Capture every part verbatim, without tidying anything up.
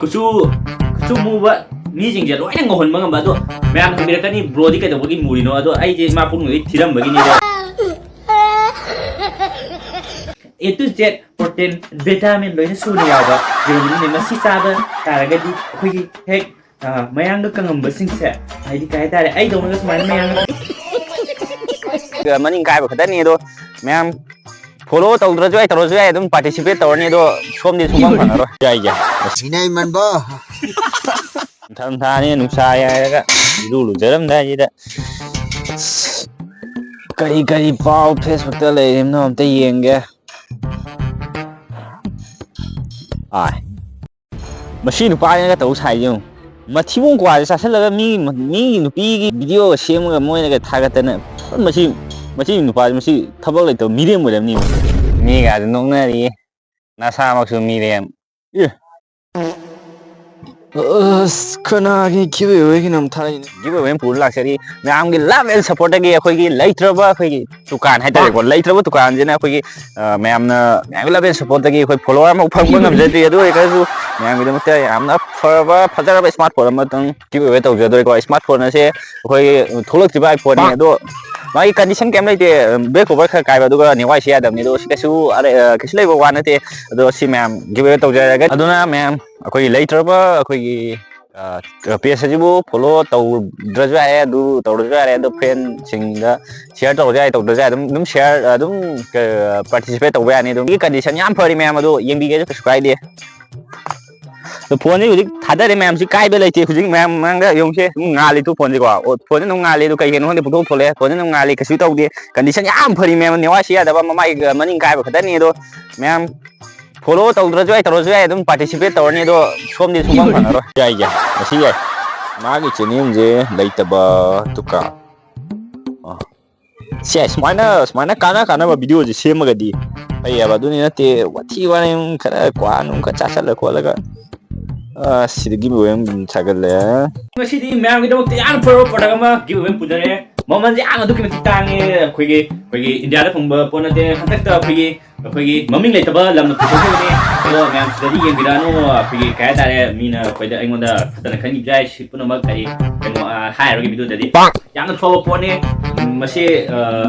ꯀꯨꯆꯨ ꯀꯨꯆꯨ ꯃꯨꯕ ꯃꯤꯁꯤꯡꯁꯦ ꯂꯣꯏꯅ ꯉꯧꯍꯟꯕ ꯉꯝꯕ꯫ ꯑꯗꯣ ꯃꯌꯥꯝ ꯍꯪꯕꯤꯔꯛꯀꯅꯤ, "ꯕ꯭ꯔꯣꯗꯤ ꯀꯩꯗꯧꯕꯒꯤ ꯃꯨꯔꯤꯅꯣ?" ꯑꯗꯣ ꯑꯩꯁꯦ ꯏꯃꯥ ꯄꯨꯝꯕꯗꯒꯤ ꯊꯤꯔꯝꯕꯒꯤꯅꯦ꯫ A to Z protein, vitamin ꯂꯣꯏꯅ ꯁꯨꯅ ꯌꯥꯎꯕ ꯌꯦꯔꯨꯝꯅꯤ꯫ ꯃꯁꯤ ꯆꯥꯕ ꯇꯥꯔꯒꯗꯤ ꯑꯩꯈꯣꯏꯒꯤ ꯍꯦꯛ, ꯑ, ꯃꯌꯥꯡꯒ ꯀꯪꯉꯝꯕꯁꯤꯡꯁꯦ, ꯍꯥꯏꯗꯤ ꯀꯩ ꯍꯥꯏꯇꯥꯔꯦ, ꯑꯩꯗꯧꯅꯒ ꯁꯨꯃꯥꯏꯅ ꯃꯌꯥꯡꯒ ꯃꯅꯤꯡ ꯀꯥꯏꯕ ꯈꯛꯇꯅꯤ꯫ ꯑꯗꯣ ꯃꯌꯥꯝ follow ꯇꯧꯗ꯭ꯔꯁꯨ ꯌꯥꯏ, ꯇꯧꯔꯁꯨ ꯌꯥꯏ, ꯑꯗꯨꯝ participate ꯇꯧꯔꯅꯤ꯫ ꯑꯗꯣ ꯁꯣꯝꯗꯤ ꯁꯨꯡꯐꯪ ꯐꯪꯉꯔꯣꯏ꯫ ꯌꯥꯏ, ꯌꯥꯏ꯫ ꯁꯤꯅ ꯏꯃꯟꯕ꯫ ꯅꯤꯡꯊꯝꯊꯥꯅꯤ, ꯅꯨꯡꯁꯥ ꯌꯥꯏꯔꯒ ꯏꯔꯨ ꯂꯨꯖꯔꯝꯗꯥꯏꯁꯤꯗ꯫ ꯀꯔꯤ ꯀꯔꯤ ꯄꯥꯎ Facebookꯇ ꯂꯩꯔꯤꯕꯅꯣ ꯑꯝꯇ ꯌꯦꯡꯒꯦ꯫ ꯑꯥꯏ꯫ ꯃꯁꯤ ꯅꯨꯄꯥꯁꯤꯅꯒ ꯇꯧ ꯁꯥꯏꯁꯦ ꯌꯦꯡꯉꯨ꯫ ꯃꯊꯤꯕꯣꯡ ꯀ꯭ꯋꯥꯁꯦ ꯆꯥꯁꯤꯜꯂꯒ ꯃꯤ, ꯃꯤꯒꯤ ꯅꯨꯄꯤꯒꯤ videoꯒ ꯁꯦꯝꯃꯒ ꯃꯣꯏꯅꯒ ꯊꯥꯒꯠꯇꯅ꯫ ꯃꯁꯤ, ꯃꯁꯤ ꯅꯨꯄꯥꯁꯦ, ꯃꯁꯤ ꯊꯕꯛ ꯂꯩꯇꯕ ꯃꯤꯔꯦꯝ ꯑꯣꯏꯔꯝꯅꯤ꯫ ꯃꯤꯒꯥꯁꯦ ꯅꯣꯛꯅꯔꯤꯌꯦ꯫ ꯅꯁꯥꯃꯛꯁꯨ ꯃꯤꯔꯦꯝ꯫ ꯑꯦ꯫ ꯑꯁ, ꯀꯅꯥꯒꯤ giveawayꯒꯤꯅꯣ ꯑꯃ ꯊꯥꯔꯛꯏꯅꯦ? Giveaway ꯑꯃ ꯄꯨꯔ ꯂꯥꯛꯆꯔꯤ꯫ ꯃꯌꯥꯝꯒꯤ love and supportꯇꯒꯤ ꯑꯩꯈꯣꯏꯒꯤ ꯂꯩꯇ꯭ꯔꯕ ꯑꯩꯈꯣꯏꯒꯤ ꯗꯨꯀꯥꯟ ꯍꯥꯏꯇꯥꯔꯦꯀꯣ꯫ ꯂꯩꯇ꯭ꯔꯕ ꯗꯨꯀꯥꯟꯁꯤꯅ ꯑꯩꯈꯣꯏꯒꯤ, ꯑ, ꯃꯌꯥꯝꯅ, ꯃꯌꯥꯝꯒꯤ love and supportꯇꯒꯤ ꯑꯩꯈꯣꯏ follower ꯑꯃꯐꯥꯎ ꯐꯪꯕ ꯉꯝꯖꯗ꯭ꯔꯤ꯫ ꯑꯗꯨ ꯑꯣꯏꯔꯒꯁꯨ ꯃꯌꯥꯝꯒꯤꯗꯃꯛꯇ ꯌꯥꯝꯅ ꯐꯔꯕ, ꯐꯖꯔꯕ smart phone ꯑꯃꯇꯪ giveaway ꯇꯧꯖꯗꯣꯔꯦꯀꯣ꯫ Smart phone ꯑꯁꯦ ꯑꯩꯈꯣꯏ ꯊꯣꯛꯂꯛꯇ꯭ꯔꯤꯕ iPhoneꯅꯤ꯫ ꯑꯗꯣ ꯃꯥꯒꯤ condition ꯀꯩꯝ ꯂꯩꯇꯦ, back cover ꯈꯔ ꯀꯥꯏꯕ, ꯑꯗꯨꯒ network ꯁꯤ ꯌꯥꯗꯕꯅꯤ꯫ ꯑꯗꯣ ꯁꯤ ꯀꯩꯁꯨ ꯑꯔꯦ-, ꯑ, ꯀꯩꯁꯨ ꯂꯩꯕ ꯋꯥ ꯅꯠꯇꯦ꯫ ꯑꯗꯣ ꯁꯤ ꯃꯌꯥꯝ giveaway ꯇꯧꯖꯔꯒꯦ꯫ ꯑꯗꯨꯅ ꯃꯌꯥꯝ ꯑꯩꯈꯣꯏꯒꯤ ꯂꯩꯇ꯭ꯔꯕ ꯑꯩꯈꯣꯏꯒꯤ, ꯑ, page ꯑꯁꯤꯕꯨ follow ꯇꯧꯗ꯭ꯔꯁꯨ ꯌꯥꯔꯦ, ꯑꯗꯨ ꯇꯧꯔꯁꯨ ꯌꯥꯔꯦ, ꯑꯗꯣ friendꯁꯤꯡꯗ share ꯇꯧꯔꯁꯨ ꯌꯥꯏ, ꯇꯧꯗ꯭ꯔꯁꯨ ꯌꯥꯏ, ꯑꯗꯨꯝ, ꯑꯗꯨꯝ share, ꯑꯗꯨꯝ, ꯑ, participate ꯇꯧꯕ ꯌꯥꯅꯤ꯫ ꯑꯗꯨꯝ condition ꯌꯥꯝ ꯐꯔꯤ ꯃꯌꯥꯝ, ꯑꯗꯣ ꯌꯦꯡꯕꯤꯒꯦꯁꯨ ꯀꯩꯁꯨ ꯀꯥꯏꯗꯦ꯫ ꯑꯗꯣ phoneꯁꯤ ꯍꯧꯖꯤꯛ ꯊꯥꯗꯔꯦ ꯃꯌꯥꯝꯁꯤ, ꯀꯥꯏꯕ ꯂꯩꯇꯦ꯫ ꯍꯧꯖꯤꯛ ꯃꯌꯥꯝ ꯃꯃꯥꯡꯗ ꯌꯦꯡꯉꯨꯁꯦ, ꯑꯗꯨꯝ ꯉꯥꯜꯂꯤ ꯇꯨ phoneꯁꯤꯀꯣ꯫ ꯑꯣ, phoneꯁꯤ ꯑꯗꯨꯝ ꯉꯥꯜꯂꯤ, ꯑꯗꯨ ꯀꯩꯒꯤꯅꯣ ꯈꯪꯗꯦ, ꯄꯨꯡꯊꯣꯛ ꯊꯣꯛꯂꯛꯑꯦ꯫ Phoneꯁꯤ ꯑꯗꯨꯝ ꯉꯥꯜꯂꯤ, ꯀꯩꯁꯨ ꯇꯧꯗꯦ꯫ Condition ꯌꯥꯝ ꯐꯔꯤ ꯃꯌꯥꯝ, network ꯁꯤ ꯌꯥꯗꯕ, ꯃꯃꯥꯏ, ꯃꯅꯤꯡ ꯀꯥꯏꯕ ꯈꯛꯇꯅꯤ꯫ ꯑꯗꯣ ꯃꯌꯥꯝ follow ꯇꯧꯗ꯭ꯔꯁꯨ ꯌꯥꯏ, ꯇꯧꯔꯁꯨ ꯌꯥꯏ, ꯑꯗꯨꯝ participate ꯇꯧꯔꯅꯤ꯫ ꯑꯗꯣ ꯁꯣꯝꯗꯤ ꯁꯨꯡꯐꯪ ꯐꯪꯉꯔꯣꯏ꯫ ꯌꯥꯏ, ꯌꯥꯏ, ꯃꯁꯤ ꯌꯥꯏ꯫ ꯃꯥꯒꯤ channelꯁꯦ ꯂꯩꯇꯕ ꯗꯨꯀꯥꯟ꯫ ꯑ꯫ ꯁꯦ, ꯁꯨꯃꯥꯏꯅ, ꯁꯨꯃꯥꯏꯅ ꯀꯥꯟꯅ ꯀꯥꯟꯅꯕ videoꯁꯦ ꯁꯦꯝꯃꯒꯗꯤ ꯐꯩꯌꯦꯕ꯫ ꯑꯗꯨꯅꯤ ꯅꯠꯇꯦ, ꯋꯥꯊꯤ ꯋꯥꯔꯦꯝ ꯈꯔ, ꯀ꯭ꯋꯥ ꯅꯨꯡ ꯈꯔ ꯆꯥꯁꯜꯂ ꯈꯣꯠꯂꯒ, ꯑ, ꯁꯤꯗꯒꯤ ꯃꯌꯥꯝ ꯁꯥꯒꯠꯂꯦ꯫ ꯉꯁꯤꯗꯤ ꯃꯌꯥꯝꯒꯤꯗꯃꯛꯇ ꯌꯥꯝ ꯐꯕ product ꯑꯃ giveaway ꯄꯨꯖꯔꯦ꯫ ꯃꯃꯜꯁꯦ ꯌꯥꯝ ꯑꯗꯨꯛꯀꯤ ꯃꯇꯤꯛ ꯇꯥꯡꯉꯦ꯫ ꯑꯩꯈꯣꯏꯒꯤ, ꯑꯩꯈꯣꯏꯒꯤ Indiaꯗ ꯐꯪꯕ ꯄꯣꯠ ꯅꯠꯇꯦ꯫ ꯍꯟꯗꯛꯇ ꯑꯩꯈꯣꯏꯒꯤ ꯑꯩꯈꯣꯏꯒꯤ ꯃꯃꯤꯡ ꯂꯩꯇꯕ ꯂꯝꯅ ꯄꯨꯊꯣꯛꯈꯤꯕꯅꯤ꯫ ꯑꯗꯣ ꯃꯌꯥꯝ ꯁꯤꯗꯗꯤ ꯌꯦꯡꯕꯤꯔꯛꯑꯅꯨ꯫ ꯑꯩꯈꯣꯏꯒꯤ ꯀꯩ ꯍꯥꯏꯇꯥꯔꯦ, ꯃꯤꯅ ꯑꯩꯈꯣꯏꯗ, ꯑꯩꯉꯣꯟꯗ ꯐꯠꯇꯅ ꯈꯟꯈꯤꯕꯁꯨ ꯌꯥꯏ꯫ ꯁꯤ ꯄꯨꯝꯅꯃꯛ ꯑꯩ ꯀꯩꯅꯣ, ꯑ, ꯍꯥꯏꯔꯔꯣꯏꯒꯦ ꯚꯤꯗꯤꯑꯣꯗꯗꯤ꯫ ꯌꯥꯝꯅ ꯐꯕ ꯄꯣꯠꯅꯤ꯫ ꯎꯝ, ꯃꯁꯤ, ꯑ,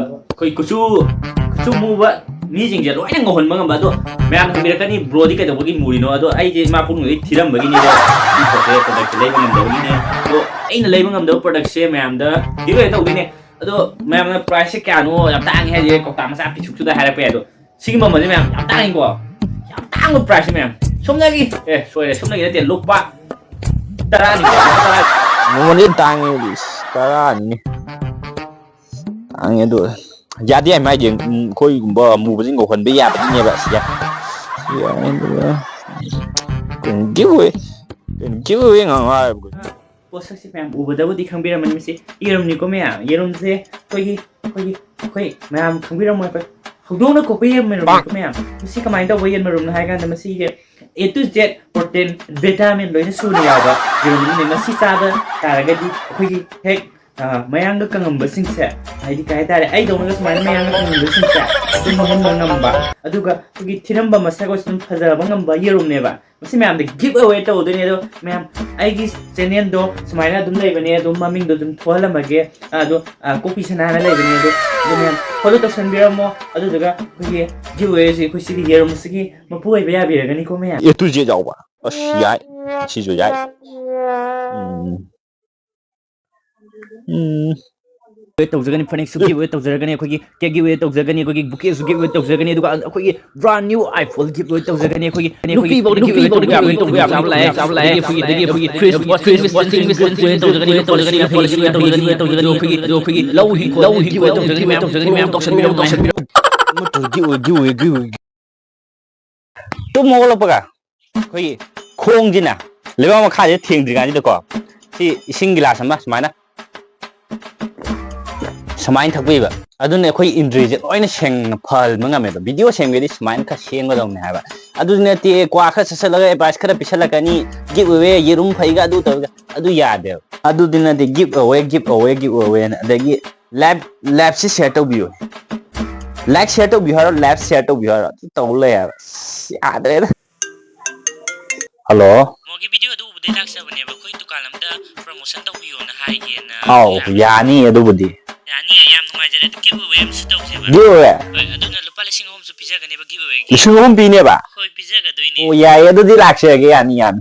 ꯑꯩꯈꯣꯏ ꯀꯨꯆꯨ, ꯀꯨꯆꯨ ꯃꯨꯕ ꯃꯤꯁꯤꯡꯁꯦ ꯂꯣꯏꯅ ꯉꯧꯍꯟꯕ ꯉꯝꯕ꯫ ꯑꯗꯣ ꯃꯌꯥꯝꯅ ꯍꯪꯕꯤꯔꯛꯀꯅꯤ, "ꯕ꯭ꯔꯣꯗꯤ ꯀꯩꯗꯧꯕꯒꯤ ꯃꯨꯔꯤꯅꯣ?" ꯑꯗꯣ ꯑꯩꯁꯦ ꯏꯃꯥ ꯄꯨꯛꯅꯨꯡꯗꯒꯤ ꯊꯤꯔꯝꯕꯒꯤꯅꯦ꯫ ꯑꯗꯣ ꯁꯤ ꯄꯣꯠꯁꯦ, ꯄ꯭ꯔꯗꯛꯁꯦ ꯂꯩꯕ ꯉꯝꯗꯕꯒꯤꯅꯦ꯫ ꯑꯗꯣ ꯑꯩꯅ ꯂꯩꯕ ꯉꯝꯗꯕ ꯄ꯭ꯔꯗꯛꯁꯦ ꯃꯌꯥꯝꯗ ꯒꯤꯐ ꯑꯋꯦ ꯇꯧꯗꯣꯏꯅꯦ꯫ ꯑꯗꯣ ꯃꯌꯥꯝꯅ ꯄ꯭ꯔꯥꯏꯁꯁꯦ ꯀꯌꯥꯅꯣ, ꯌꯥꯝ ꯇꯥꯡꯉꯦ ꯍꯥꯏꯁꯦ, ꯀꯧꯇꯥ ꯃꯆꯥ ꯄꯤꯁꯨꯛꯇꯨꯗ ꯍꯥꯏꯔꯛꯄ ꯌꯥꯏ꯫ ꯑꯗꯣ ꯁꯤꯒꯤ ꯃꯃꯜꯁꯦ ꯃꯌꯥꯝ ꯌꯥꯝ ꯇꯥꯡꯉꯤꯀꯣ, ꯌꯥꯝ ꯇꯥꯡꯕ ꯄ꯭ꯔꯥꯏꯁꯁꯦ ꯃꯌꯥꯝ꯫ ꯁꯣꯝꯗꯒꯤ, ꯑꯦ, ꯁꯣꯏꯔꯦ, ꯁꯣꯝꯗꯒꯤ ꯅꯠꯇꯦ, ꯂꯨꯄꯥ ꯇꯔꯥꯅꯤꯀꯣ, ꯂꯨꯄꯥ ꯇꯔꯥ꯫ ꯃꯃꯜꯗꯤ ꯇꯥꯡꯉꯤ, ꯏꯁ, ꯇꯔꯥꯅꯤ꯫ ꯇꯥꯡꯉꯦ ꯑꯗꯨ꯫ ꯌꯥꯗꯦ ꯍꯥꯏ ꯃꯥꯏꯁꯦ, ꯎꯝ, ꯑꯩꯈꯣꯏꯒꯨꯝꯕ ꯑꯃꯨꯕꯁꯤꯡ ꯉꯧꯍꯟꯕ ꯌꯥꯕꯅꯤꯅꯦꯕ꯫ ꯁꯤ ꯌꯥ-, ꯁꯤ ꯌꯥꯔꯅꯤ ꯑꯗꯨꯒ ꯀꯩꯅꯣ, ꯒꯤꯐ ꯑꯋꯦ, ꯀꯩꯅꯣ, ꯒꯤꯐ ꯑꯋꯦ ꯉꯥꯡꯉꯣ ꯍꯥꯏꯕ꯫ ꯄꯣꯠꯁꯛꯁꯦ ꯃꯌꯥꯝ ꯎꯕꯗꯕꯨꯗꯤ ꯈꯪꯕꯤꯔꯝꯃꯅꯤ, ꯃꯁꯤ ꯌꯦꯔꯨꯝꯅꯤꯀꯣ ꯃꯌꯥꯝ꯫ ꯌꯦꯔꯨꯝꯁꯦ ꯑꯩꯈꯣꯏꯒꯤ, ꯑꯩꯈꯣꯏꯒꯤ, ꯑꯩꯈꯣꯏ ꯃꯌꯥꯝ ꯈꯪꯕꯤꯔꯝꯃꯣꯏ, ꯑꯩꯈꯣꯏ ꯍꯧꯗꯣꯡꯅ ꯀꯣꯛꯄ ꯌꯦꯟ ꯃꯔꯨꯝꯅꯤꯀꯣ ꯃꯌꯥꯝ꯫ ꯃꯁꯤ ꯀꯃꯥꯏꯅ ꯇꯧꯕ ꯌꯦꯟ ꯃꯔꯨꯝꯅꯣ ꯍꯥꯏ ꯀꯥꯟꯗ, ꯃꯁꯤꯁꯦ A to Z protein, vitamin ꯂꯣꯏꯅ ꯁꯨꯅ ꯌꯥꯎꯕ ꯌꯦꯔꯨꯝꯅꯤ꯫ ꯃꯁꯤ ꯆꯥꯕ ꯇꯥꯔꯒꯗꯤ ꯑꯩꯈꯣꯏꯒꯤ ꯍꯦꯛ, ꯑ, ꯃꯌꯥꯡꯒ ꯀꯪꯉꯝꯕꯁꯤꯡꯁꯦ, ꯍꯥꯏꯗꯤ ꯀꯩ ꯍꯥꯏꯇꯥꯔꯦ, ꯑꯩꯗꯧꯅꯒ ꯁꯨꯃꯥꯏꯅ ꯃꯌꯥꯡꯒ ꯀꯪꯉꯝꯕꯁꯤꯡꯁꯦ ꯑꯗꯨꯝ ꯃꯨꯍꯟꯕ ꯉꯝꯕ, ꯑꯗꯨꯒ ꯑꯩꯈꯣꯏꯒꯤ ꯊꯤꯔꯝꯕ ꯃꯁꯛ ꯑꯣꯏꯁꯨ ꯑꯗꯨꯝ ꯐꯖꯕ ꯉꯝꯕ ꯌꯦꯔꯨꯝꯅꯦꯕ꯫ ꯃꯁꯤ ꯃꯌꯥꯝꯗ ꯒꯤꯐ ꯑꯋꯦ ꯇꯧꯗꯣꯏꯅꯦ꯫ ꯑꯗꯣ ꯃꯌꯥꯝ, ꯑꯩꯒꯤ ꯆꯦꯅꯦꯜꯗꯣ ꯁꯨꯃꯥꯏꯅ ꯑꯗꯨꯝ ꯂꯩꯕꯅꯦ, ꯑꯗꯨꯝ ꯃꯃꯤꯡꯗꯣ ꯑꯗꯨꯝ ꯊꯣꯛꯍꯜꯂꯝꯃꯒꯦ꯫ ꯑꯗꯣ, ꯑ, ꯀꯣꯐꯤ ꯁꯅꯥ ꯍꯥꯏꯅ ꯂꯩꯕꯅꯦ꯫ ꯑꯗꯣ, ꯑꯗꯣ ꯃꯌꯥꯝ ꯐꯣꯂꯣ ꯇꯧꯁꯟꯕꯤꯔꯝꯃꯣ꯫ ꯑꯗꯨꯗꯨꯒ ꯑꯩꯈꯣꯏꯒꯤ ꯒꯤꯐ ꯑꯋꯦꯁꯤ ꯑꯩꯈꯣꯏ ꯁꯤꯒꯤ ꯌꯦꯔꯨꯝꯁꯤꯒꯤ ꯃꯄꯨ ꯑꯣꯏꯕ ꯌꯥꯕꯤꯔꯒꯅꯤꯀꯣ ꯃꯌꯥꯝ꯫ A to Z ꯌꯥꯎꯕ꯫ ꯑꯁ, ꯌꯥꯏ꯫ ꯁꯤꯁꯨ ꯌꯥꯏ꯫ ꯎꯝ꯫ ꯎꯝ꯫ ꯒꯤꯐ ꯑꯋꯦ ꯇꯧꯖꯒꯅꯤ, ꯐꯅꯦꯛꯁꯨ ꯒꯤꯐ ꯑꯋꯦ ꯇꯧꯖꯔꯒꯅꯤ, ꯑꯩꯈꯣꯏꯒꯤ ꯀꯦꯛ ꯒꯤꯐ ꯑꯋꯦ ꯇꯧꯖꯒꯅꯤ, ꯑꯩꯈꯣꯏꯒꯤ ꯕꯨꯀꯦꯁꯨ ꯒꯤꯐ ꯑꯋꯦ ꯇꯧꯖꯒꯅꯤ, ꯑꯗꯨꯒ ꯑꯩꯈꯣꯏꯒꯤ brand new iPhone ꯒꯤꯐ ꯑꯋꯦ ꯇꯧꯖꯒꯅꯤ, ꯑꯩꯈꯣꯏꯒꯤ ꯅꯨꯄꯤꯐꯥꯎꯗ ꯒꯤꯐ ꯑꯋꯦ ꯇꯧꯕ ꯌꯥꯕꯒꯤ ꯈꯨꯗꯣꯡꯆꯥꯕ ꯂꯥꯛꯑꯦ꯫ ꯑꯗꯒꯤ ꯑꯩꯈꯣꯏꯒꯤ, ꯑꯗꯒꯤ ꯑꯩꯈꯣꯏꯒꯤ fridge, fridge washing machine ꯒꯤꯐ ꯑꯋꯦ ꯇꯧꯖꯒꯅꯤ, ꯇꯧꯖꯒꯅꯤ, ꯇꯧꯖꯒꯅꯤ, ꯑꯗꯨꯒ ꯑꯩꯈꯣꯏꯒꯤ, ꯑꯗꯨꯒ ꯑꯩꯈꯣꯏꯒꯤ ꯂꯧ ꯍꯤꯡꯒꯣꯜ ꯒꯤꯐ ꯑꯋꯦ ꯇꯧꯖꯒꯅꯤ ꯃꯌꯥꯝ꯫ ꯐꯣꯂꯣ ꯇꯧꯁꯟꯕꯤꯔꯝꯃꯣ, ꯇꯧꯁꯟꯕꯤꯔꯝꯃꯣ꯫ ꯒꯤꯐ ꯑꯋꯦ, ꯒꯤꯐ ꯑꯋꯦ꯫ ꯇꯨꯝ ꯍꯧꯒꯠꯂꯛꯄꯒ ꯑꯩꯈꯣꯏꯒꯤ ꯈꯣꯡꯁꯤꯅ ꯂꯩꯕꯥꯛ ꯃꯈꯥꯁꯦ ꯊꯦꯡꯗ꯭ꯔꯤꯉꯩꯁꯤꯗꯀꯣ, ꯁꯤ ꯏꯁꯤꯡ ꯒꯤꯂꯥꯁ ꯑꯃ ꯁꯨꯃꯥꯏꯅ, ꯁꯨꯃꯥꯏꯅ ꯊꯛꯄꯤꯕ꯫ ꯑꯗꯨꯅ ꯑꯩꯈꯣꯏ ꯏꯟꯗ꯭ꯔꯤꯁꯦ ꯂꯣꯏꯅ ꯁꯦꯡꯅ ꯐꯍꯟꯕ ꯉꯝꯃꯦꯕ꯫ ꯚꯤꯗꯤꯑꯣ ꯁꯦꯝꯒꯦꯗꯤ ꯁꯨꯃꯥꯏꯅ ꯈꯔ ꯁꯦꯝꯒꯗꯧꯅꯦ ꯍꯥꯏꯕ꯫ ꯑꯗꯨꯗꯤ ꯅꯠꯇꯦ, ꯀ꯭ꯋꯥ ꯈꯔ ꯆꯠꯁꯤꯜꯂꯒ ꯑꯦꯗꯚꯥꯏꯁ ꯈꯔ ꯄꯤꯁꯜꯂꯛꯀꯅꯤ, ꯒꯤꯐ ꯑꯋꯦ, ꯌꯦꯔꯨꯝ ꯐꯩꯒ ꯑꯗꯨ ꯇꯧꯔꯒ, ꯑꯗꯨ ꯌꯥꯗꯦꯕ꯫ ꯑꯗꯨꯗꯤ ꯅꯠꯇꯦ, ꯒꯤꯐ ꯑꯋꯦ, ꯒꯤꯐ ꯑꯋꯦ, ꯒꯤꯐ ꯑꯋꯦꯅ꯫ ꯑꯗꯒꯤ ꯂꯥꯏꯐ, ꯂꯥꯏꯐꯁꯤ ꯁꯤꯌꯔ ꯇꯧꯕꯤꯌꯨ꯫ Like share ꯇꯧꯕꯤꯌꯨ ꯍꯥꯏꯔꯣ, live share ꯇꯧꯕꯤꯌꯨ ꯍꯥꯏꯔꯣ? ꯑꯗꯨ ꯇꯧ ꯂꯩ ꯍꯥꯏꯕ꯫ ꯑꯁ, ꯌꯥꯗ꯭ꯔꯦꯗ꯫ ꯍꯜꯂꯣ꯫ ꯃꯣꯒꯤ ꯚꯤꯗꯤꯑꯣ ꯑꯗꯨ ꯎꯕꯗꯩ ꯂꯥꯛꯆꯕꯅꯦꯕ, ꯑꯩꯈꯣꯏ ꯗꯨꯀꯥꯟ ꯑꯝꯗ ꯄ꯭ꯔꯃꯣꯁꯟ ꯇꯧꯕꯤꯌꯣꯅ ꯍꯥꯏꯒꯦꯅ꯫ ꯑꯥꯎ, ꯌꯥꯅꯤ ꯑꯗꯨꯕꯨꯗꯤ꯫ ꯌꯥꯅꯤ, ꯌꯥꯝ ꯅꯨꯡꯉꯥꯏꯖꯔꯦ꯫ ꯑꯗꯨ ꯒꯤꯐ ꯑꯋꯦ ꯑꯃꯁꯨ ꯇꯧꯁꯦꯕ꯫ ꯒꯤꯐ ꯑꯋꯦ? ꯍꯣꯏ, ꯑꯗꯨꯅ ꯂꯨꯄꯥ ꯂꯤꯁꯤꯡ ꯑꯍꯨꯝꯁꯨ ꯄꯤꯖꯒꯅꯦꯕ ꯒꯤꯐ ꯑꯋꯦꯒꯤ꯫ ꯂꯤꯁꯤꯡ ꯑꯍꯨꯝ ꯄꯤꯅꯦꯕ? ꯍꯣꯏ, ꯄꯤꯖꯒꯗꯣꯏꯅꯦ꯫ ꯑꯣ, ꯌꯥꯏꯌꯦ, ꯑꯗꯨꯗꯤ ꯂꯥꯛꯆꯔꯒꯦ, ꯌꯥꯅꯤ, ꯌꯥꯅꯤ꯫